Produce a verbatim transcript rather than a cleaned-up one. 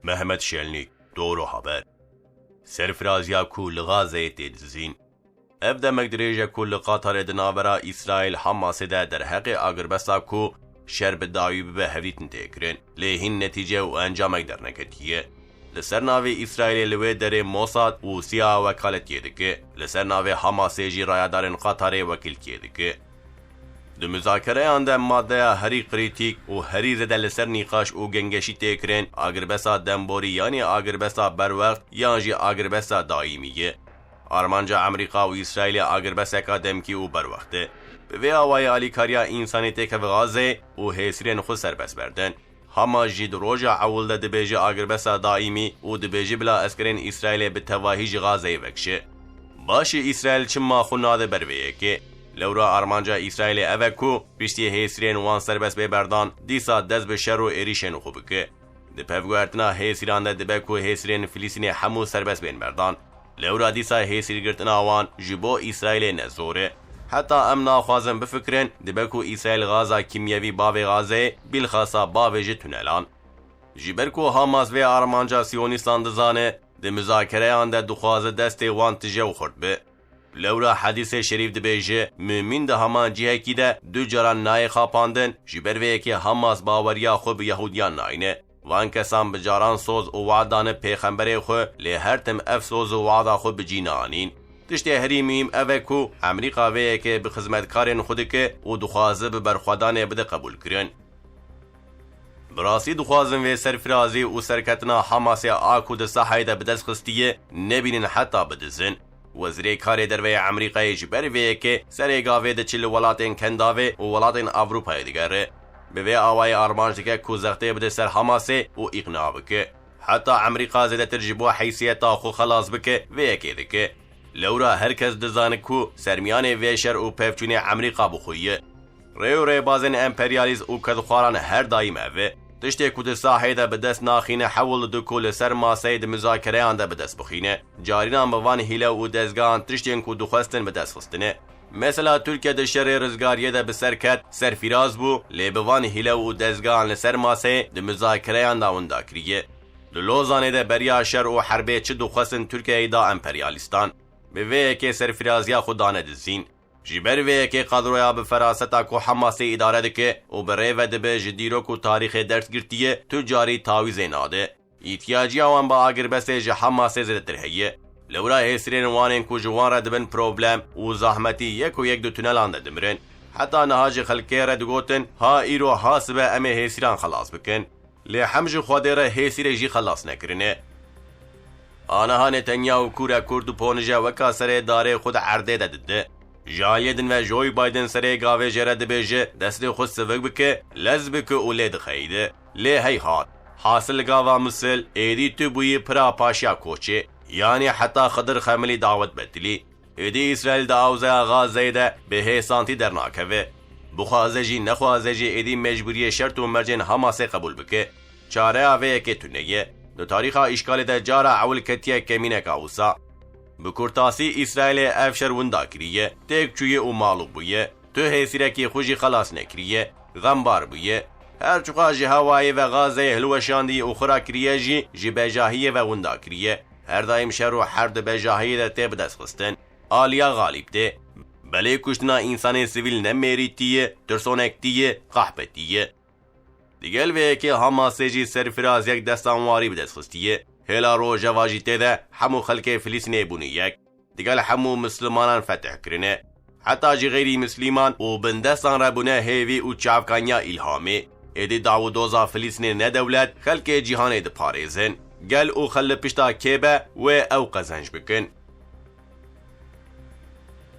Mehmet Şenlik, Doğru Haber. Serfiraziya ku li Gazeyê tê dizîn. Ev demek dirêj e ku li Qatarê di navbera Îsraîl Hamasê de derheqê agirbesta ku şer bi dawî bibe hevdîtin tê kirin, lê hîn netîce û encamek derneketiye. Li ser navê Îsraîlê li wê derê Mossad û C I A wekaletiyê dike, li ser navê Hamasê jî rayedarên Qatarê wekîltiyê dike. Di muzakereyan de madeya herî krîtîk û herî zêde li ser nîqaş û gengeşî tê kirin, agirbesta demborî yanî agirbesta berwext yan jî agirbesta daîmî ye. Armanca Amerîka û Îsraîlê agirbesteka demkî û berwext e. Bi vê awayî alîkariya însanî têkeve Gazeyê û hêsirên xwe serbest berdin. Hamas jî di roja ewil de dibêje agirbesta daîmî û dibêje bila eskerên Îsraîlê bi tevahî ji Gazeyê vekişe. Baş e, Îsraîl çima xwe nade ber vê yekê? Lewra armanca Îsraîlê ev e ku piştî hêsirên wan serbest bê berdan, dîsa dest bi şer û êrîşên xwe bike. Di pevguhertina hêsîran de dibe ku hêsirên Filistînê hemû serbest bên berdan. Lewra dîsa hêsîrgirtina wan ji bo Îsraîlê ne zor e. Heta em naxwazin bifikirin, dibe ku Îsraîl gaza kîmyevî bavê Gazeyê, bilxasa bavê ji tunelan. Ji ber ku Hamas vê armanca Siyonîstan dizane, di muzakereyan de dixwaze destê wan tije û xurt be. Lewra hedîsê şerîf dibêje, mumîn di heman cihekî de du caran nayê xapandin, ji ber vê yekê Hamas baweriya xwe bi Yehûdiyan nayne. Van kesan bi caran soz û wad dane pêxemberê xwe, lê her tim ev soz û wada xwe bi cî neanîn. Tiştê herî muhîm ev e ku Amerîka vê yekê bi xizmetkarên xwe dike û dixwaze bi berxwedanê bide qebûlkirin. Bi rastî dixwazin vê serfirazî û serketina Hamasê a ku di sahayê de bi dest xistiye, nebînin heta bidizin. Wezîrê Karê Derve yê Amerîkayê ji ber vê yekê serê gavê diçe li welatên Kendavê û welatên Ewropayê digere. Bi vê awayî armanc dike ku zextê bide ser Hamasê û îqna bike. Heta Amerîka zêdetir ji bo heysiyeta xwe xelas bike, vê yekê dike. Lewra her kes dizane ku sermiyanê vê şer û pevçûnê Amerîka bi xwe ye. Rê û rêbazên emperyalîst û kedxwaran her daîm ev e. Tiştê ku di sahê de bi dest naxîne, hewl dide ku li ser maseyê di muzakereyan de bi dest bixîne. Carînan bi van hîle û dezgehan tiştên ku dixwestin bi dest xistine. Mesela Tirkiye di şerê rizgariyê de bi ser ket, serfîraz bû, lê bi van hîle û dezgehan li ser maseyê di muzakereyan de winda kiriye. Di Lozanê de beriya şer û herbê çi dixwestin Tirkiyeyê da emperyalîstan. Bi vê yekê serfîraziya xwe dane dizîn. Ji ber vê yekê kadroya bi feraseta ku Hamasê îdare dike û bi rê ve dibe ji dîrok û tarîxê ders girtiye, tu carî tawîzê nade. Îhtiyaciya wan bi agirbestê ji Hamasê zêdetir heye. Lewra hêsirên wan ên ku ji wan re dibin problem û zahmetî yek û yek di tunelan de dimirin. Heta niha ji xelkê re digotin, ha îro ha sibe em ê hêsîran xelas bikin. Lê hem ji Xwedê re hêsîrê jî xelas nekirine. Aniha Netanyahu kûre kûr diponije weka serê darê xwe di erdê de dide. Ji aliyê din ve Joe Biden serê gavê jê re dibêje, destê xwe sivik bike, lez bike û lê dixeyide. Lê heyhat. Hasil gava misil, êdî tu bûyî pira paşiya koçê. Yanî heta Xidir Xemilî dawet betilî. Êdî Îsraîl di awzeya Gazeyê de bi hêsantî dernakeve. Bixwaze jî nexwaze jî êdî mecbûriyê şert û mercên Hamasê qebûl bike. Çareya vê yekê tune ye. Di tarîxa îşgalê de cara ewil ketiye kemîneka wisa. Bi kurtasî Îsraîlê ev şer winda kiriye, têk çûye û mexlûb bûye. Tu hêsîrekî xwe jî xelas nekiriye, xembar bûye. Her çiqas ji hewayê ve Gazeyê hilweşandî û xwe rakiriye jî ji bejahiyê ve winda kiriye. Her daîm şer û herb di bejahiyê de tê bidestxistin. Aliya xalîb tê. Belê kuştina însanê sivîl ne mêrîtî ye, tirsonektî ye, qehpetî ye. Digel vê yekê Hamasê jî serfiraziyek destanwarî bi dest xistiye. Hêla Rojava jî tê de hemû xelkê Filistînê bûne yek. Digel hemû mislimanan fetih kirine. Heta jî xeyrî misliman û bindestan re bûne hêvî û çavkaniya îlhamê. Êdî daw û doza Filistînê ne dewlet, xelkê cîhanê diparêzin. Gel û xel li pişta kê be, wê ew qezenc bikin.